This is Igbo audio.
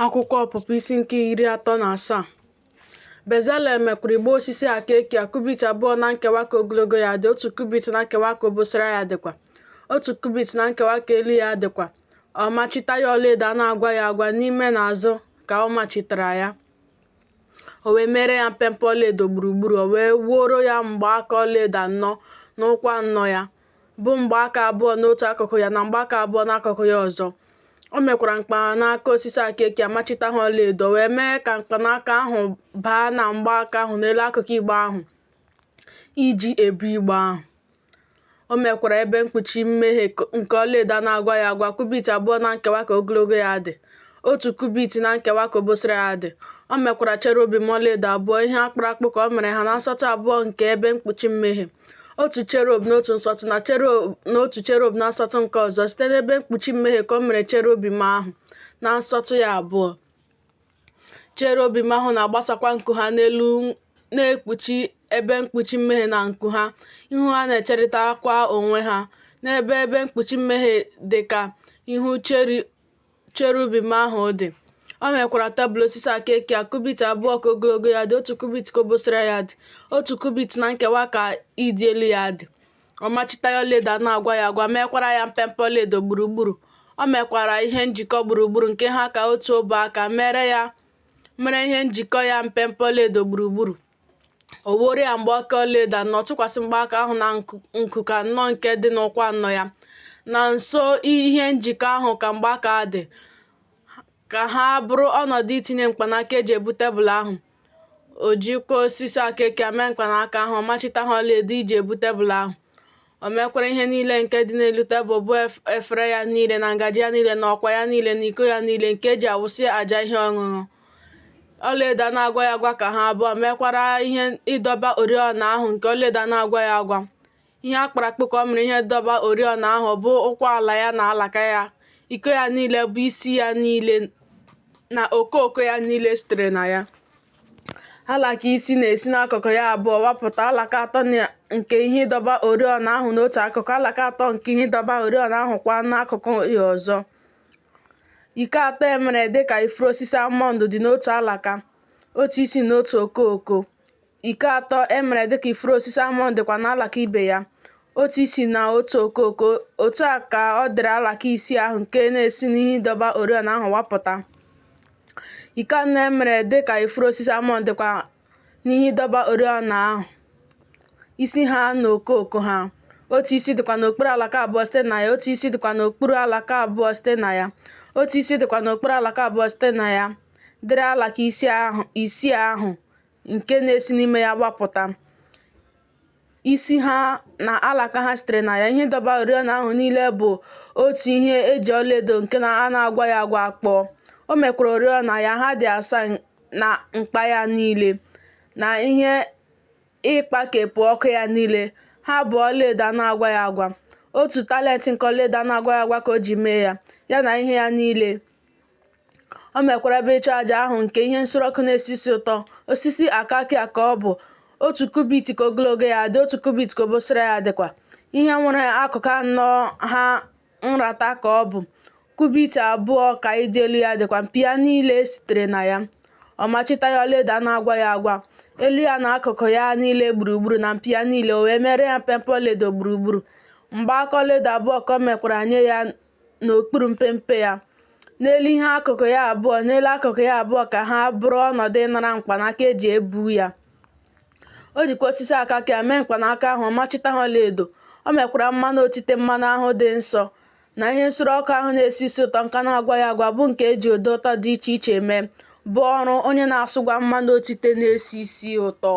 Akwụkwọ Ọpụpụ isi nke 37. Bezalel mekwara igbe osisi akashia, kubit 2 na nkewa ka ogologo ya dị, otu kubit na nkewa ka obosara ya dịkwa, otu kubit na nkewa ka elu ya dịkwa. Ọ machita ya ọlaedo a na-agwaghị agwa, n'ime na azụ ka ọ machitara ya. O wee mere ya mpempe ọlaedo gburugburu, o wee wuoro ya mgbaaka ọlaedo anọ n'ụkwụ anọ ya, bụ mgbaaka abụọ n'otu akụkụ ya na mgbaaka abụọ n'akụkụ ya ọzọ. O mekwara mkpanaka osisi akashia, machita ha ọlaedo, wee mee ka mkpanaka ahụ baa na mgbaaka ahụ n'elu akụkụ igbe ahụ iji ebu igbe ahụ. O mekwara ebe mkpuchi mmehie nke ọlaedo a na-agwaghị agwa, kubit 2 na nkewa ka ogologo ya dị, otu kubit na nkewa ka obosara ya dị. O mekwara cherubim ọlaedo abụọ, ihe akpụrụ akpụ ka o mere ha na nsọtụ abụọ nke ebe mkpuchi mmehie, otu cherub n'otu nsọtụ na otu cherub na nsọtụ nke ọzọ. Site n'ebe mkpuchi mmehie ka o mere cherubim ahụ na nsọtụ ya abụọ. Cherubim ahụ na-agbasakwa nku ha n'elu na-ekpuchi ebe mkpuchi mmehie na nku ha, ihu ha na-echerịtakwa onwe ha. N'ebe ebe mkpuchi mmehie dị ka ihu cherubim ahụ dị. O mekwara tebụl osisi akashia, kubit 2 ka ogologo ya dị, otu kubit ka obosara ya dị, otu kubit na nkewa ka ịdị elu ya dị. Ọ machita ya ọlaedo a na-agwaghị agwa, mekwara ya mpempe ọlaedo gburugburu. O mekwara ihe njikọ gburugburu nke ha ka otu ọbụ aka, mere ihe njikọ ya mpempe ọlaedo gburugburu. O wuoro ya mgbaaka ọlaedo anọ, tụkwasị mgbaaka ahụ na nkuku anọ nke dị n'ụkwụ anọ ya. Na nso ihe njikọ ahụ ka mgbaaka dị, ka ha bụrụ ọnọdụ itinye mkpanaka eji ebu tebụl ahụ. O jikwa osisi akashia mee mkpanaka ahụ, machita ha ọlaedo iji ebu tebụl ahụ. O mekwara ihe niile nke dị n'elu tebụl, bụ efere ya niile na ngaji ya niile na ọkwa ya niile na iko ya niile nke eji awụsị àjà ihe ọṅụṅụ. Ọlaedo a na-agwaghị agwa ka ha abụọ mekwara ihe ịdọba oriọna ahụ nke ọlaedo a na-agwaghị agwa. Ihe akpara akpụ ka o mere ihe ịdọba oriọna ahụ, bụ ụkwụ ala ya na alaka ya, iko ya niile bụ isi ya niile na okooko ya niile sitere na ya. Alaka isi na-esi n'akụkụ ya abụọ wapụta, alaka atọ nke ihe ịdọba oriọna ahụ n'otu akụkụ, alaka atọ nke ihe ịdọba oriọna ahụ kwa n'akụkụ ya ọzọ. Iko atọ e mere dị ka ifuru osisi almọnd dị n'otu alaka, otu isi na otu okooko. Iko atọ e mere dị ka ifuru osisi almọnd dịkwa n'alaka ibe ya, otu isi na otu okooko. Otu a ka ọ dịrị alaka isii ahụ nke na-esi n'ihe ịdọba oriọna ahụ wapụta. Iko anọ e mere dị ka ifuru osisi almọnd dịkwa n'ihe ịdọba oriọna ahụ, isi ha na okooko ha. Otu isi dịkwa n'okpuru alaka abụọ site na ya, otu isi dịkwa n'okpuru alaka abụọ site na ya, otu isi dịkwa n'okpuru alaka abụọ site na ya, dịrị alaka isii ahụ nke na-esi n'ime ya gbapụta. Isi ha na alaka ha sitere na ya. Ihe ịdọba oriọna ahụ niile bụ otu ihe e ji ọlaedo nke a na-agwaghị agwa kpụọ. O mekwara oriọna ya, ha dị asaa na mkpa ya niile, na ihe ịkpakepụ ọkụ ya niile, ha bụ ọlaedo a na-agwaghị agwa. Otu talent nke ọlaedo a na-agwaghị agwa ka o ji mee ya, ya na ihe ya niile. O mekwara ebe ịchụ aja ahụ nke ihe nsure ọkụ na-esi isi ụtọ, osisi akashia ka ọ bụ, otu kubit ka ogologo ya dị, otu kubit ka obosara ya dịkwa. Ihe nwere akụkụ anọ ha nrata ka ọ bụ, kubit 2 ka ịdị elu ya dịkwa, mpi ya niile sitere na ya. Ọ machita ya ọlaedo a na-agwaghị agwa, elu ya na akụkụ ya niile gburugburu na mpi ya niile, o wee mere ya mpempe ọlaedo gburugburu. Mgbaaka ọlaedo abụọ ka o mekwara nye ya n'okpuru mpempe ya, n'elu ihe akụkụ ya abụọ, n'elu akụkụ ya abụọ ka ha bụrụ ọnọdụ ịnara mkpanaka eji ebu ya. O jikwa osisi akashia mee mkpanaka ahụ, machita ha ọlaedo. O mekwara mmanụ otite mmanụ ahụ dị nsọ, na ihe nsure ọkụ ahụ na-esi isi ụtọ nke na-agwaghị agwa, bụ nke eji ụda ụtọ dị iche iche mee, bụ ọrụ onye na-asụgwa mmanụ otite na-esi isi ụtọ.